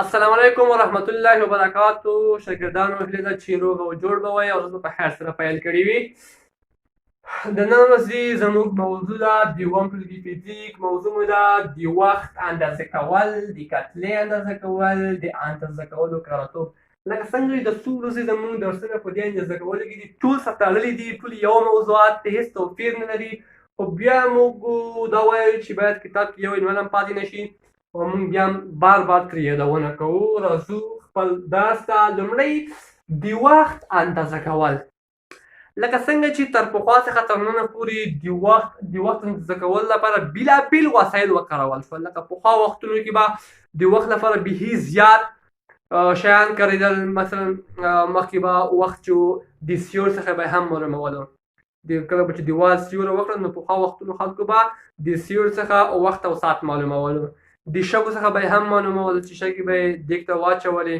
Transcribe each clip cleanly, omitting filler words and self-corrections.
السلام علیکم ورحمت الله وبرکاتو. شاګردانو، هیله ده چې روغ او جوړ به وئ او ورځ په خیر سره پیل کړې وي. د نن ورځې زموږ موضوع ده د اووم ټولګي فزیک. موضوع مو ده د وخت اندازه کول، د کتلې اندازه کول، د اندازه کولو کراتوب. لکه څنګه چې د څو ورځې زموږ درسونه په دې اندازه کولو کې دي، ټول سره تړلي دي، ټول یو موضوعات دي، هېڅ توپیر نه لري. خو بیا موږ دا وایو چې باید کتاب کې یو عنوان هم پاتې نه شي، او موږ بیا بار بار ترې یادونه کوو. راځو خپل درس ته. لومړی د وخت اندازه کول. لکه څنګه چې تر پخوا څخه تر ننه پورې د وخت اندازه کولو لپاره بېلابېل وسایل وکارول شول. لکه پخوا وختونو کې به د وخت لپاره بیخي زیات شیان کارېدل. مثلا مخکې به وخت چې د سیور څخه به هم معلومولو. د کله به چې دیوال سیوره وکړه، نو پخوا وختونو خلکو به د سیور څخه وخت او ساعت معلومولو. د شګو څخه به هم معلومول چې شګې به یې دیګ ته واچولې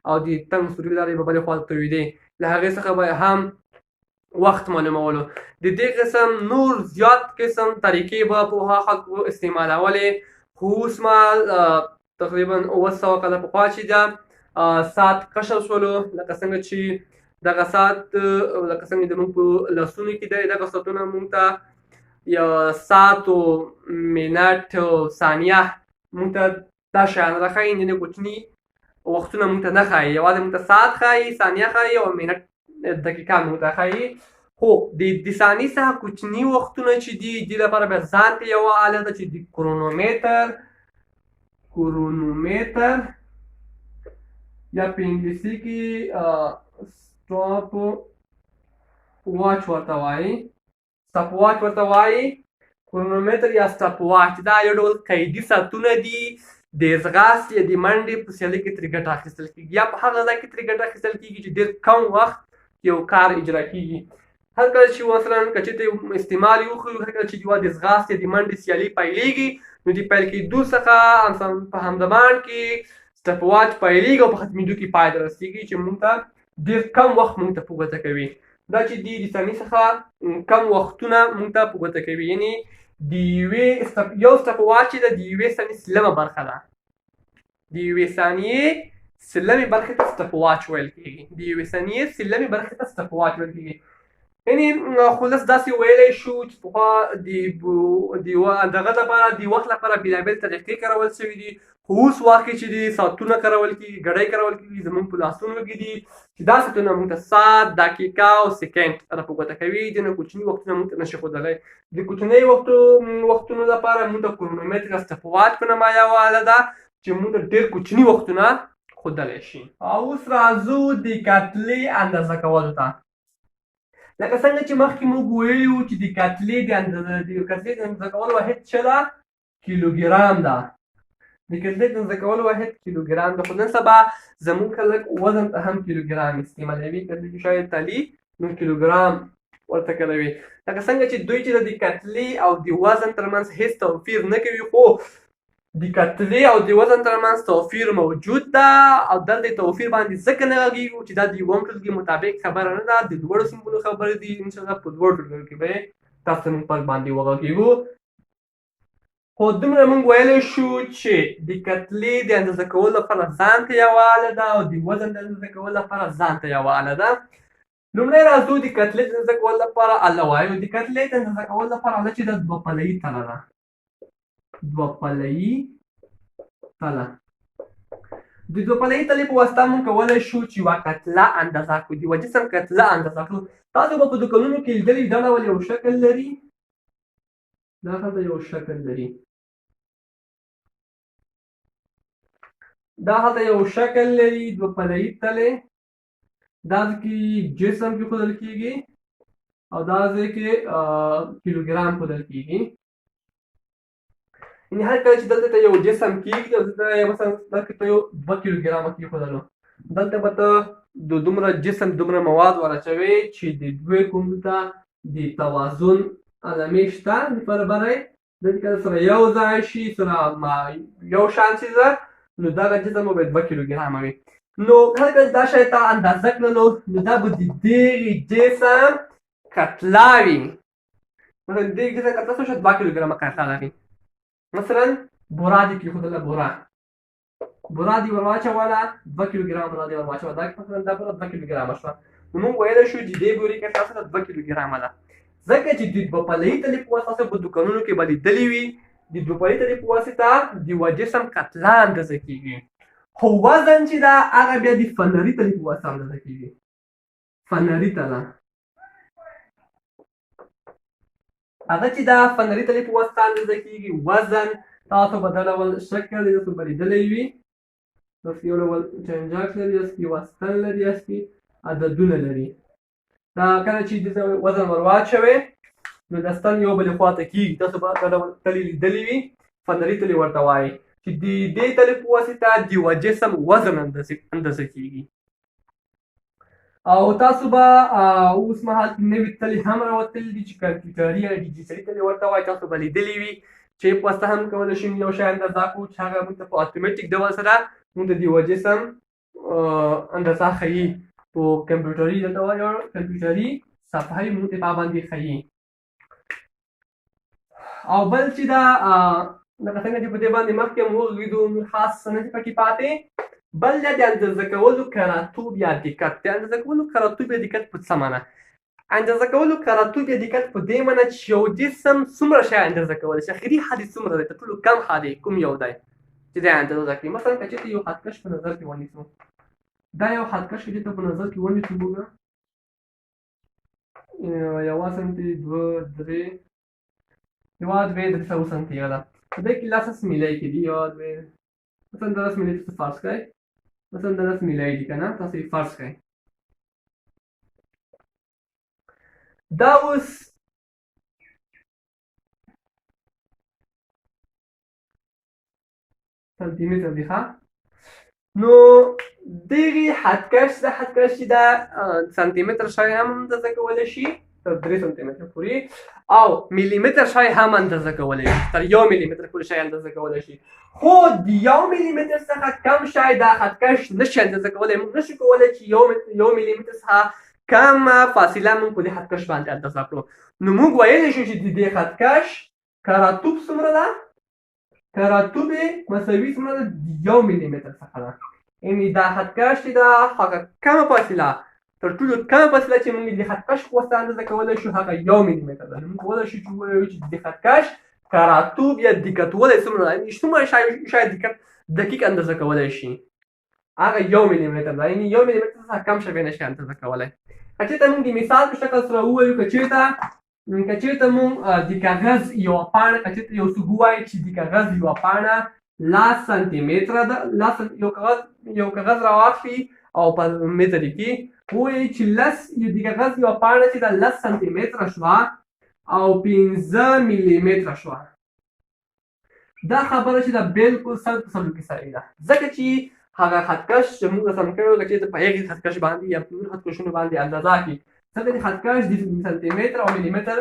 او د تنګ سوري لارې به بلې خوا ته تویدې، له هغې څخه به هم وخت معلومولو. د دې قسم نور زیات قسم طریقې به پخوا خلکو استعمالولې. خو اوس مهال تقریبا 700 کاله پخوا چې ده ساعت کشف شولو. لکه څنګه چې دغه ساعت، لکه څنګه د موږ په لاسونو کې دی، دغه ساعتونه موږ ته یو ساعت او منټ او ثانیه موږ ته دا شیان راښایي، یعنې کوچني وختونه موږ ته نه ښایي، یوازې موږ ته ساعت ښایي، ثانیه ښایي او منټ دقیقه موږ ته ښایي. خو د ثانیې څخه کوچني وختونه چې دي، دې لپاره بیا ځان ته یوه آله ده چې د کرونومیتر یا په انګلیسي کې سټاپ واچ ورته وایي، سټاپ واچ ورته وایي. کرونومتر یا سټاپ واچ دا یو ډول قیدي ساعتونه دي. د ځغاستې یا د منډې په سیالۍ کې ترې ګټه اخیستل کېږي، یا په هغه ځای کې ترې ګټه اخیستل کېږي چې ډېر کم وخت یو کار اجرا کېږي. هر کله چې مثلا که چېرته استعمال یې وکړو، هر کله چې یوه د ځغاستې د منډې سیالي پیلېږي، نو د پیل کېدو څخه په همزمان کې سټپ واچ پیلېږي او په ختمېدو کې پای ته رسېږي، چې موږ ته ډېر کم وخت موږ ته په ګوته کوي. دا چې دی د ثانیې څخه کم وختونه موږ ته په ګوته کوي، یعنې د یوې یو سټپ واچ چې ده د یوې ثانیې سلمه برخه ده. د یوې ثانیې سلمې برخې ته سټپ واچ ویل کېږي. د یوې ثانیې سلمې برخې ته سټپ واچ ویل کېږي. یعنې خلص داسې ویلی شو چې پخوا د دغه لپاره، د وخت لپاره بېلابېل طریقې کارول شوي دي. خو اوس وخت کې چې دي ساعتونه کارول کېږي، ګړۍ کارول کېږي، زموږ په لاسونو کې دي، چې دا ساعتونه موږ ته ساعت، دقیقه او سیکنډ را په ګوته کوي. ځینې کوچني وختونه موږ ته نشي ښودلی. د کوچنیو وختونو لپاره موږ ته کرونومتر یا سټپ واچ په نامه یوه آله ده چې موږ ته ډېر کوچني وختونه ښودلی شي. او اوس راځو د کتلې اندازه کولو ته. لکه څنګه چې مخکې موږ ویلي وو چې د کتلې د اندازه کولو واحد څه ده؟ کیلوګرام ده. د کتلې د اندازه کولو واحد کیلوګرام ده. خو نن سبا زموږ خلک وزن ته هم کیلوګرام استعمالوي. کله چې شاید تلي نو کیلوګرام ورته کاروي. لکه څنګه چې دوی چې د کتلې او د وزن ترمنځ هیڅ توپیر نه کوي، خو د کتلې او د وزن ترمنځ توپیر موجود ده. او دلته توپیر باندې ځکه نه غږېږو چې دا د اووم ټولګي مطابق خبره نه ده، د لوړو صنفونو خبرې دي. انشاءالله په لوړو ټولګیو کې به تاسو موږ پر باندې وغږېږو. خو دومره موږ ویلی شو چې د کتلې د اندازه کولو لپاره ځان ته یوه آله ده او د وزن د اندازه کولو لپاره ځان ته یوه آله ده. لومړی راځو د کتلې د اندازه کولو لپاره آله وایو. د کتلې د اندازه کولو لپاره آله چې ده دوه پلهیي تله ده. دوه پلهیي تله، د دوه پلهیي تلې په واسطه موږ کولی شو چې یوه کتله اندازه کړو، د یوه جسم کتله اندازه کړو. تاسو به په دوکانونو کې لیدلي، دا ډول یو شکل لري، دا هلته یو شکل لري، دا هلته یو شکل لري، دوه پلهیي تلې. دا ځکه جسم کې ښودل کېږي او دا ځای کې کیلوګرام ښودل کېږي. یعنې هر کله چې دلته ته یو جسم کېږدي او دلته مثلا دلته ته یو 2 کیلوګرامه کېښودلو، دلته به ته د دومره جسم دومره مواد وراچوې چې د دوې کوم ته د توازن علامې شته د برابرۍ، دلته که سره یو ځای شي، سره یو شان شي، نو دغه جسم به 2 کیلوګرامه وي. نو هر کله دا شی ته اندازه کړلو، نو دا به د دغې جسم کتله وي. مثلا دې جسم کتله څه شوه؟ 2 کیلوګرامه کتله لري. مثلا بورا دې کېښودله، بورا بوره دې ور واچوله، 2 کیلوګرام بوره دې ور واچوله، دا مثلا دا بوره 2 کیلوګرامه شوه، نو موږ ویلی شو چې دې بورې کتله سره 2 کیلوګرامه ده، ځکه چې د دوه پلهیي تلې په واسطه تاسو په دوکانونو کې به لیدلي وي، د دوه پلهیي تلې په واسطه د یوه جسم کتله اندازه کېږي، خو وزن چې ده هغه بیا د فنري تلې په واسطه اندازه کېږي. فنري تله هغه چې دا فنري تلې په واسطه اندازه کېږي. وزن تاسو به دا ډول شکل دی، تاسو به لیدلی وي، داسې یو ډول چنجاک لري، داسې یوه ستن لري، داسې عددونه لري. دا کله چې دې ته وزن ور واچوې نو دا ستن یو بلې خوا ته کېږي. تاسو به دا ډول تلې لیدلې وي، فنري تلې ورته وایي، چې د دې تلې په واسطه د یوه جسم وزن اندازه کېږي. او تاسو به اوس مهال کې نوې تلې هم راوتلې دي چې کمپیوټري یا ډیجیټلي تلې ورته وایي، تاسو به لیدلې وي چې په واسطه هم کولی شو یو شی اندازه کړو چې هغه موږ ته په اتوماتیک ډول سره موږ ته د یوه جسم اندازه ښیي. په کمپیوټري دلته وایي کمپیوټري صفحه یې موږ ته په باندې ښیي. او بل چې دا لکه څنګه چې په دې باندې مخکې هم وغږېدو، نور خاص څه نه دي پکې پاتې. بل د اندازه کولو کراتوب یا دقت. د اندازه کولو کراتوب یا دقت په څه معنی؟ اندازه کولو کراتوب یا دقت په دې معنی چې یو جسم څومره شی اندازه کولی شي، اخري حد یې څومره دی، تر ټولو کم حد یې کوم یو دی چې دی اندازه کړي. مثلا که چېرته یو خطکش په نظر کې ونیسو، دا یو خطکش که چېرته په نظر کې ونیسو موږ، یوه سنتي، دوه، درې، یوه، دوې، درې سوه سنتي ده. په دې کې لس میلی کې دي، یوه، دوې، مثلا دا لس میلی تاسو فرض کړئ، مثلا دا لس میلی دي که نه، تاسو یې فرض کړئ. دا اوس سانتي متر دی، ښه؟ نو دغې خطکش، دا خطکش چې دا سانتي متر شی هم اندازه کولی شي تر 3 سانتي متر پورې، او ملي متر شی هم اندازه کولی شي تر 1 ملي متر پورې شی اندازه کولی شي. خو د 1 ملي متر څخه کم شی دا خطکش نشي اندازه کولی. موږ نشو کولی چې یو ملي متر څخه کمه فاصله موږ په دې خطکش باندې اندازه کړو. نو موږ ویلی شو چې د دې خطکش کراتوب څومره ده؟ کراتوب یې مساوي څومره ده؟ د 1 ملي متر څخه ده. یعنې دا خطکش چې ده هغه کمه فاصله، تر ټولو کمه فاصله چې موږ د خطکش په واسطه اندازه کولی شو هغه 1 ملي متر ده. نو موږ کولی شو چې ووایو چې د خطکش کراتوب یا دقتوالی څومره ده، یعنې څومره شاید دقت دقیق اندازه کولی شي، هغه 1 ملي متر ده. یعنې 1 ملي متر څخه کم شی نه شي اندازه کولی. که چېرته موږ د مثال په شکل سره ووایو، که چېرته موږ د کاغذ یوه پاڼه، که چېرته یو څوک ووایي چې د کاغذ یوه پاڼه لس سانتي متره ده، یو کاغذ راواخلي او په متر کې ووایي چې یو د کاغذ یوه پاڼه چې ده لس سانتي متره شوه او 5 ملي متره شوه، دا خبره چې ده بالکل سل په سلو کې صحیح ده، ځکه چې هغه خطکش چې موږ رسم کړی و، که چېرته په هغې خطکش باندې یا په نورو خطکشونو باندې اندازه کړي، ځکه چې خطکش د سانتي متر او ملي متر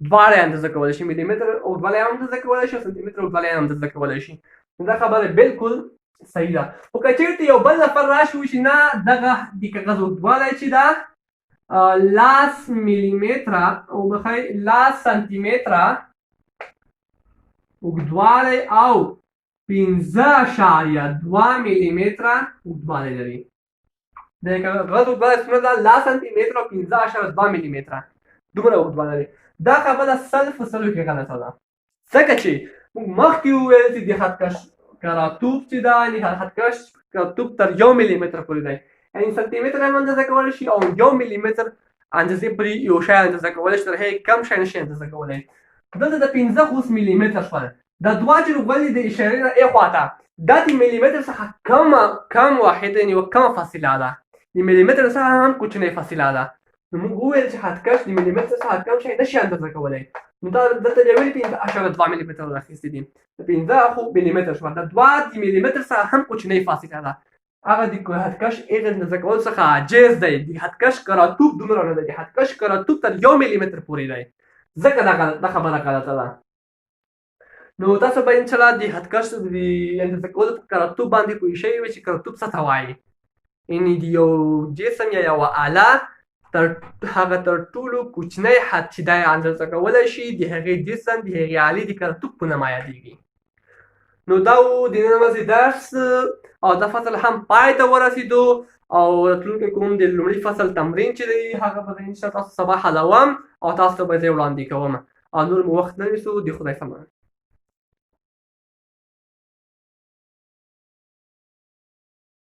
دواړه اندازه کولی شي، ملي متر اوږدوالی هم اندازه کولی شي او سانتي متر اوږدوالی هم اندازه کولی شي. نو دا خبره بالکل صحیح ده. خو که چېرته یو بل نفر راشي وایي چې نه، دغه د کاغذ اوږدوالی چې ده لس ملي متره، وبخښئ، لس سانتي متره اوږدوالی او 5.2 ملي متره اوږدوالی لري. د کاغذ اوږدوالی څومره ده؟ لس سانتي متره او 5.2 ملي متره دومره اوږدوالی لري. دا خبره سل په سلو کې غلطه ده، ځکه چې موږ مخکې وویل چې د خطکش کراتوب چې ده، یعنې خطکش کراتوب تر 1 ملي متر پورې دی، یعنې سانتي متر هم اندازه کولی شي او 1 ملي متر اندازې پورې یو شی اندازه کولی شي، تر هغې کم شی نشي اندازه کولی. دلته د پنځه اوس ملي متر شوه، دا دوه چې ولې د اشارې نه ای خواته، دا د ملي متر څخه کم واحد، یعنې یوه کمه فاصله ده، د ملي متر څخه هم کوچنۍ فاصله ده. نو موږ وویل چې خطکش د ملي متر څخه کم شی نشي اندازه کولی. نو دا دلته بیا ولې 5.2 ملي متر راخیستي دي؟ د پنځه خو ملي متر شوه، دا دوه د ملي متر څخه هم کوچنۍ فاصله ده. هغه د خطکش هغې اندازه کولو څخه عاجز دی. د خطکش کراتوب دومره نه دی، د خطکش کراتوب تر 1 ملي متر پورې دی، ځکه دا خبره غلطه ده. نو تاسو به انشاءالله د خطکش د اندازه کولو په کراتوب باندې پوه شوي وي چې کراتوب څه ته وایي. یعنې د یو جسم یا یوه آله هغه تر ټولو کوچنی حد چې دا یې اندازه کولی شي د هغې جسم د هغې آلې د کراتوب په نامه یادېږي. نو دا و د نن ورځې درس. او دا فصل هم پای ته ورسېدو. او راتلونکی کوم د لومړي فصل تمرین چې دی هغه به زه ان شاء الله تاسو سبا حلوم او تاسو ته به زه وړاندې کوم. او نور مو وخت نه نیسو. د خدای سمان.